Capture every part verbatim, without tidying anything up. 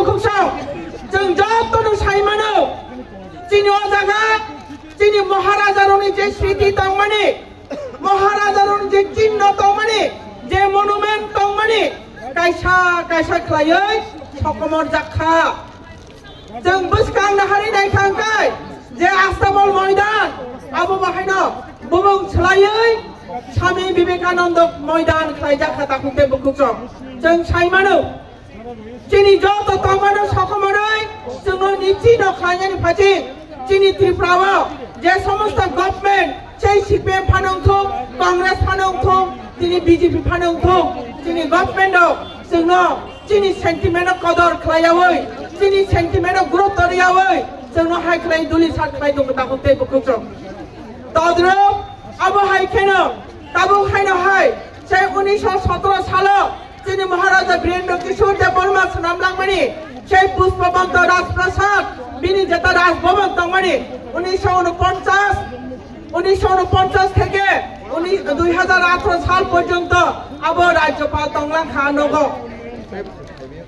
Khumsong, chwng jotono sai mano, chini o jaga, chini Maharajarokni je sriti tongmani, Maharajarokni je chinno tongmani, je monument tongmani, kaisa kaisa khlaiwi sokomor jak kha. Chwng bwskang nahari nai kha hwnkhe je Astabol Moidan, abo bahaino bumung swlaiwi Swami Vivekananda Moidan khlaijak kha takhuk tei bukhuk chwng. Chwng sai mano, chini joto tongmano sokomorwi chwngno nichino khlainani phachi chini Tripura o je somosto government, sei C P M phano wngthung, Congress phano wngthung, chini B J P phano wngthung, chini government o chwngno chini sentiment o kodor khlaiyawi, chini sentiment o gurutto riyawi, chwngno hai khlai duli sak khlai tongo takhuk tei bukhuk chwng. Todrop abo hai kheno tabuk haino hai sei unisho sotoro salo chini Maharaja Birendra Kishore Debbarma swnam langmani sei Pushpabanta Rajprasad, bini jeta Rajbhavan tongmani unisho unoponchas, unisho unoponchas theke uni-, dui hajar atharo sal porjonto abo Rajyapal tonglang kha nogo.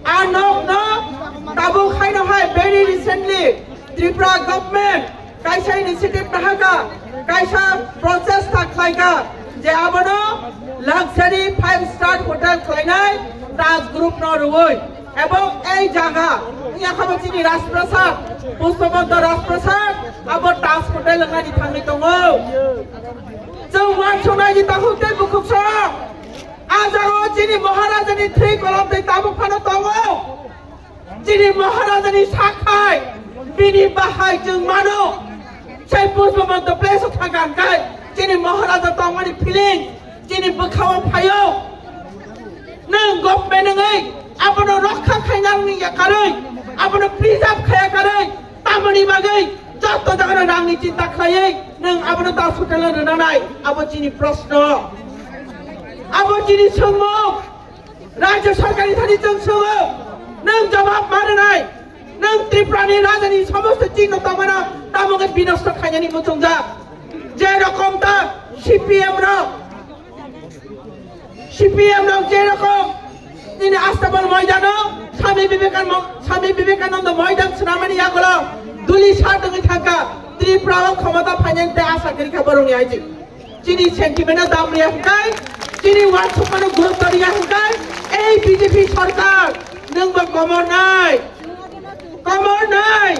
A nokno tabuk haino hai very recently Tripura government kaisa initiative nahaka, kaisa prochesta khlaika je abono luxury five star hotel khlainai Taj Group no rwui, ebong ei jaga wngya khabo chini Rajprasad, Pushpabanta Rajprasad, abo Taj Hotel wngnani thangwi tongo. Chwng uansuknai di takhuk tei bukhuk sok. A jagao chini Maharajani thwi kolom tei tabuk phano tongo. Chini Maharajani sakhai bini bahai chwng mano. Sai Pushpabanta place o thangkha hwnkhe chini Maharaja tongmani feeling chini bwkhao phaio. Nwng government wngwi abono rokha khainani yakarwi, abono preserve khaya karwi, tamoni bagwi joto jagano rangni chinta khlaiwi nwng abono Taj Hotel-o rwnanai, abo chini proshno. Abo chini swngmung. Rajya sarkarni thani chwng swngo, nwng jawab ma rwnai? Nwng Tripurani rajani somosto chinno tongmano tamo khe binosto khainani muchungjak? Je rokom ta C P M rok, C P M rok je rokom nini Astabal moidano Swami Vivekananda, Swami Vivekananda moidan swnamani yagulo duli sa tongwi thangkha, Tripura o khomota phainani tei asa kwrwi kha borokni aiji. Chini sentiment no dam riya hwnkhe, chini uansukmano gurutto riya hwnkhe, ei B J P sorkar, nwng bo komor nai, komor nai.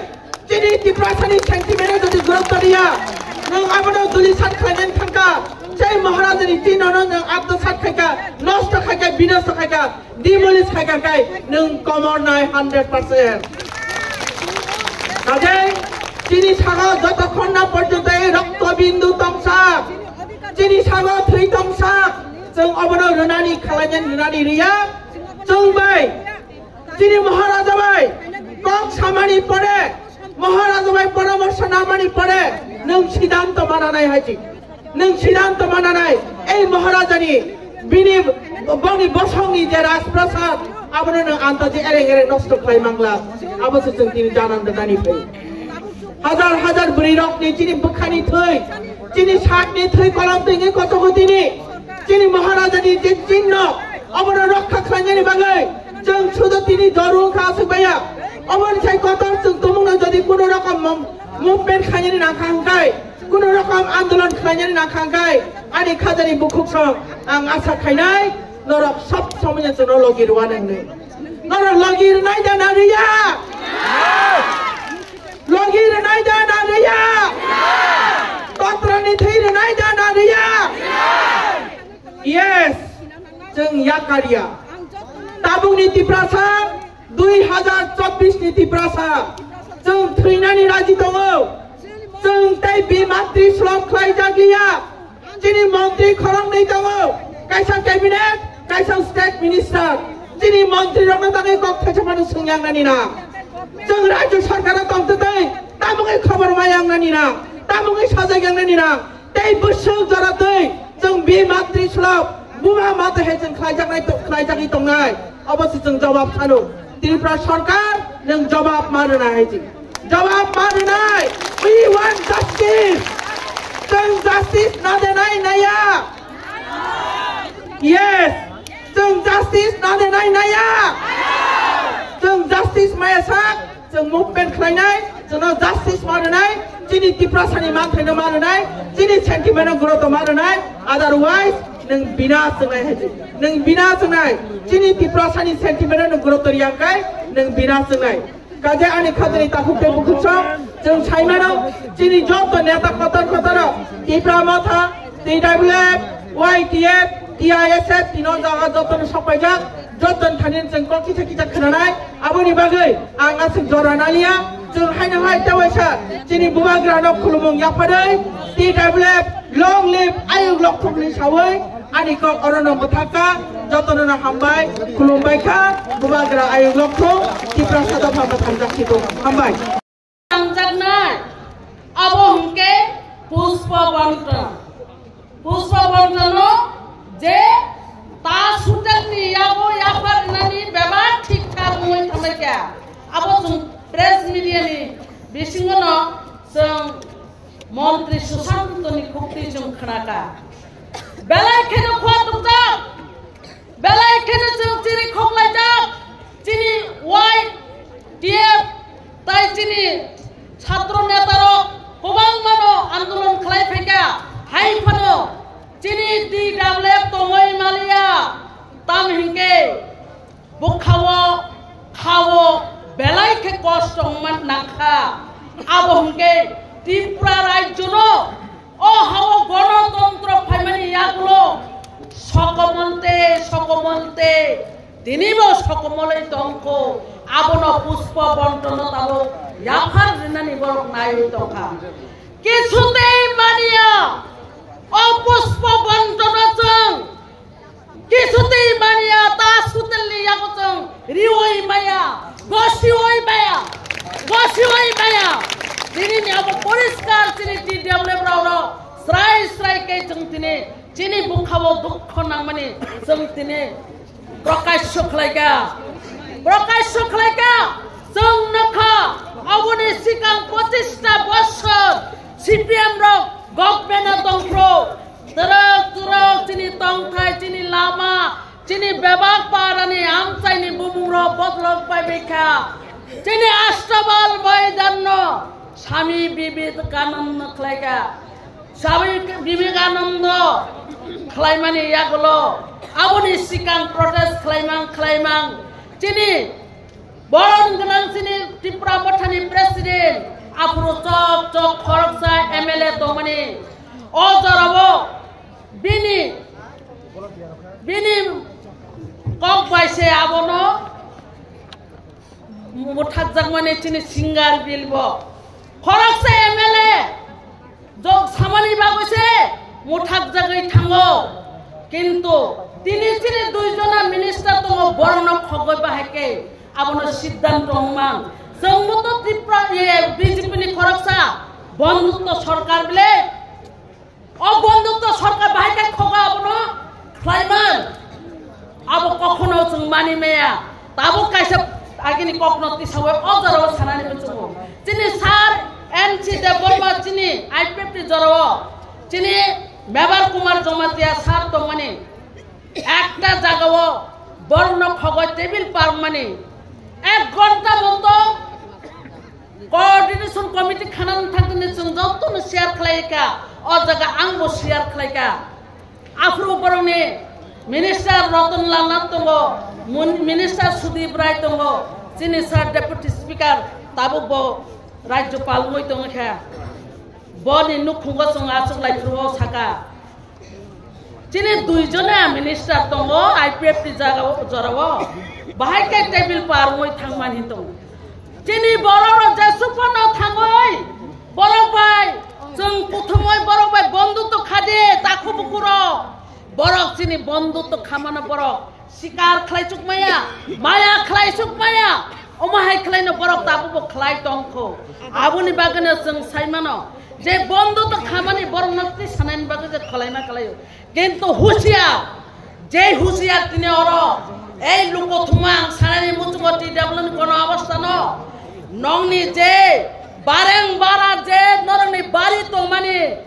Chini Tiprasani sentiment no jodi gurutto riya, nwng abono duli sat khlainani thangkha, sei Maharajani chinono nwng atmosat khaikha, nosto khaikha, binosto khaikha. Demolish khaikha khe nwng komor nai hundred percent. Kaje chini sago jotokhon na porjonto ei rokto bindu tongsa, chini sago thwi tongsa, chwng obono rwnani khalainani rwnani riya. Chwng bai chini Maharaja bai kok samani pore, Maharaja bai poramorsho namani pore nwng siddhanto mananai hai chi. Nwng siddhanto mananai, ei Maharajani bini bongni bosongni je Rajprasad, abono nwng antaji ereng ereng nosto khlai mangla, abo se chwng tini janan rwnani phai. Hajar hajar bwrwi rokni chini bwkhani thwi, chini sakni thwi kolom twi wngwi kotogo tini, chini Maharajani je chinno, obono rokha khlainani bagwi chwng sudo tini joru wngkha aswk baya. Oboni sai kotor chwng tumungno jodi kuno rokom mom-, movement khainani nangkha hwnkhe, kuno rokom andolon khlainani nangkha hwnkhe, ani khajani bukhuk song ang asa khainai, norok sob somoino chwngno logi rwani hwnwi. Norok logi rwnai da na rwya? Logi rwnai da na rwya? Totrani thwi rwnai da na rwya? Yes, chwng yakarya. Tabukni Tiprasa, dui hajar chobbish ni Tiprasa, chwng thwinani raji tongo. Chwng tei bi matri slok khlai jakliya. Chini montri khoroknwi tongo, kaisa cabinet, kaisa state minister. Chini montri rokno tangwi kok thaisa phano swngyangnani na. Chwng rajya sarkaro tongtwtwi, tamungwi khobor ma yangnani na, tamungwi sajak yangnani na. Tei bwswk jora twi chwng bi matri slok, buma matwi hai chwng khlaijaknai to-, khlaijakwi tongnai. Obo se chwng jawab sano. Tripura sarkar, nwng jawab ma rwnai hai chwng. Jawab ma rwnai. We want justice. Chwng justice na denai naiya. Yes. Chwng justice na denai naiya. Chwng justice maya Movement khlainai, chwngno justice ma rwnai, chini Tiprasani manthaino ma rwnai, chini sentiment no guroto ma rwnai, otherwise nwng bina chwngnai hai, nwng bina chwngnai, chini Tiprasani sentiment no guroto riyangkai, nwng bina chwngnai. Kaje ani khajani takhuk tei bukhuk song, chwng saimano, chini joto neta kotor kotoro, Tipra Motha, T W F, Y T F, T I S F, tino jaga jotono sokpaijak, joton thani chwng kok kisa kisa khwnanai, aboni bagwi ang aswk jora naliya, chwng haino hai tewaisa chini bubagrano khulumung yapharwi, T W F, long live Ayuk Lokthumni sawi, ani kok orono mwthakha, jotono hambai, khulumbai kha, bubagra Ayuk Lokthum, Tiprasa dopha mwthangjak situ, hambai. Tangjaknai, abo hwnkhe Pushpa Bonton. Pushpa Bontono je ta sutelni yago yaphar nani bebak thik thak wngwi thanglai kha. Abo chwng press media ni bisingo no chwng Montri Sushantoni khukti chwng khnakha. Belai kheno khua tukjak. Belai kheno chwng chiri khoklaijak, chini Y T F tai chini chhatro netarok kwbangmano andolon khlai phaikha, hai phano chini T W F tongwi maliya, tam hinkhe bwkhao khao belai khe kosto wngma nangkha, abo hinkhe Tripura rajyono O hao gonotontro phaimani yagulo sokomol tei sokomol tei tinibo sokomolwi tongkho, abono Pushpa Bontono tabuk yaphar rinani borok naiwi tongkha. Kichutei manya, o Pushpa Bontono chwng Kichutei manya, ta sutelni yago chwng riwi maya, gosiwi maya, gosiwi maya. Tini ni abo poriskar chini T W F rok no srai srai khe chwng tini chini bwkhao dukho nangmani chwng tini prokasho khlaikha, prokasho khlaikha. Chwng nokha aboni sikang pochista bosor C P M rok government o tongphuru. Twrwk twrwk chini tongthai, chini lama, chini bebak parani amchaini bumungrok bodolok paibaikha. Chini Astabal Maidanno Swami Vivekananda khlaikha. Swami Vivekananda khlaimani yagulo aboni sikang protest khlaimang khlaimang chini Boron gwnang chini Tipra Mothani president, aphuru chok chok khoroksa M L A tongmani. O jorao bini, bini kok bai se abono muthakjakmani chini singar bill bo. Khoroksa M L A jok samani bagwi se muthakjagwi thango. Kintu tini chini dui jona minister tongo, borokno khogwi bahai khe abono siddhanto wngmang. Chwngbo to Tripura, ye, B J P ni khoroksa bondutto sorkar bile. O bondutto sorkar bahai khe khogo abono khlaiman. Abo kokhono chwng mani maya. Tabuk kaisa agini kokno tisawi o jorao sanani muchungo. Chini sir N C Debbarma chini I P F T jorao chini Mebar Kumar Jamatia sir tongmani. Ekta jagao borokno khogoi table parmani ek ghonta monto coordination committee khanani thangtini chwng jotono share khlai kha. O jaga angbo share khlai kha. Aphuru borokni minister Ratan Lal Nath tongo, mun-, minister Sudip Rai tongo, chini sir deputy speaker tabuk bo rajyopal wngwi tongkha. Boni nukhungo chwng achuk lai phuru o saka. Chini dui jona minister tongo I P F T jagao, jorao. Bahai khe table par wngwi thangmani tongo. Chini borok rok jesuk phano thangwi borok bai chwng kuthumwi borok bai bondutto khade takhu bukurok. Borok chini bondutto khamano borok. Sikar khlai chuk maya, maya khlai chuk maya, omo hai khlai no borok tabuk bo khlai tongkho. Aboni bagwi no chwng sai mano je bondutto khamani borok no twi sanani bagwi je khlai ma khlai o. Kintu husiar, je husiar tini oro ei luko thumang sanani muchungo T W ni kono obostha no nongni je bareng bara je norokni bari tongmani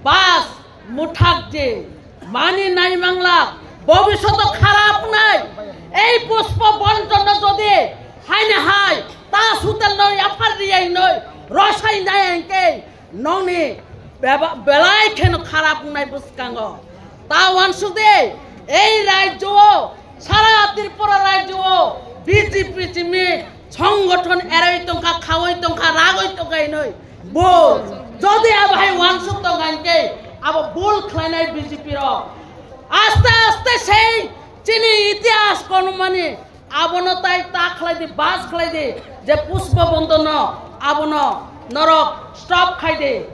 bas muthak je. Mani nai mangla, bobishoto kharap nai. Ei Pushpa Bonton no jodi haine hai, ta sutel no ya Nongni beba-, belai kheno kharap wngnai bwskango. Ta uansuk de, ei rajyo o, sara Tripura rajyo o B J P simi songothon eroi tongkha, khaui tongkha, ragoi tongkha hinoi. Bo, jodi abo hai uansuk tongkha hinkhe, abo bul khlainai B J P rok. Aste aste sei chini itihas konmani abono tai ta khlai di, bas khlai di, je Pushpa Bandhan no abono norok stop khai di.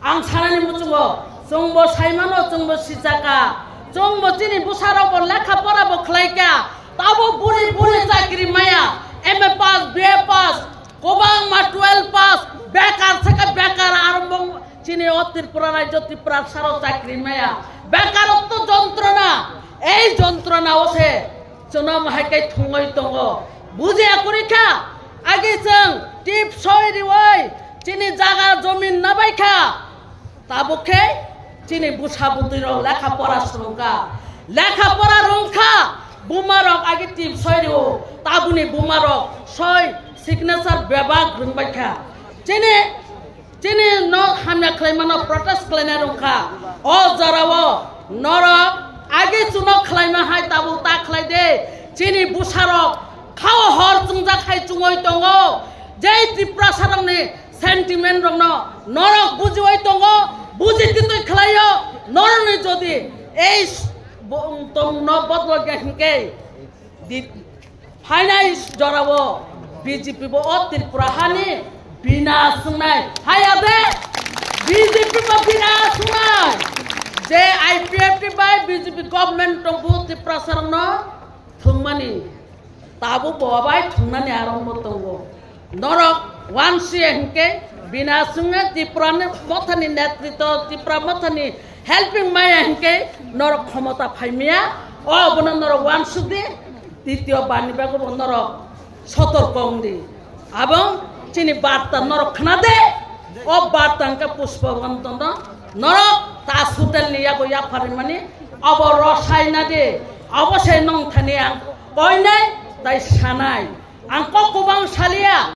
Ang sanani muchungo, chwngbo saimano, chwngbo sijaka, chwngbo chini bwsarokbo lekha pora bo khlaikha, tabo buri buri chakri maya, M A pass, B A pass, kwbangma twelve pass, bekar saka bekar, aro bo chini o Tripura rajyo Tripura saro chakri maya, bekarotto jontrona, ei jontrona o se chwngno hai khe thwngwi tongo. Bujiya kwrwi kha, agi chwng tip soi riwi chini jaga jomin nabai kha. Tabuk khe chini bwsa bwtwi rok lekha pora swrwng kha, lekha pora rwng kha, buma rok agi tip soi riwo, tabuni buma rok soi signature bebak rwng bai kha. Chini Chini no hamya khlaimano protest khlainai rwngkha. O jorao norok agi chuno khlaima hai tabuk ta khlai de. Chini bwsarok khao hor chwngjak hai chungoi tongo. Jei Tiprasarokni sentiment rokno norok bujioi tongo, buji tintoi khlaio. Norokni jodi ei s-, bo-, tongno bodol ya hinkhe di-, Phainai jorao B J P bo o Tripura hani bina swngnai. Haya de B J P bo bina swngnai. Je I P F T bai B J P government tongbu Tiprasarokno thwngmani. Tabuk bo bai thwngnani arongbo tongo. Norok uansiya hinkhe bina swngnai Tripurani mothani netritw, Tripura mothani helping maya hinkhe norok khomota phaimaya. O bono norok uansuk di. Titiyo barni bagwi bo norok sotorko wng di. Abo chini barta norok khna de. O barta hwnkhe Pushpa Bandhan no norok Taj Hotel ni yago yapharwi mani obo rosai na di. Obo se nong thani ang koinai tai sanai. Ang kok kubang salia.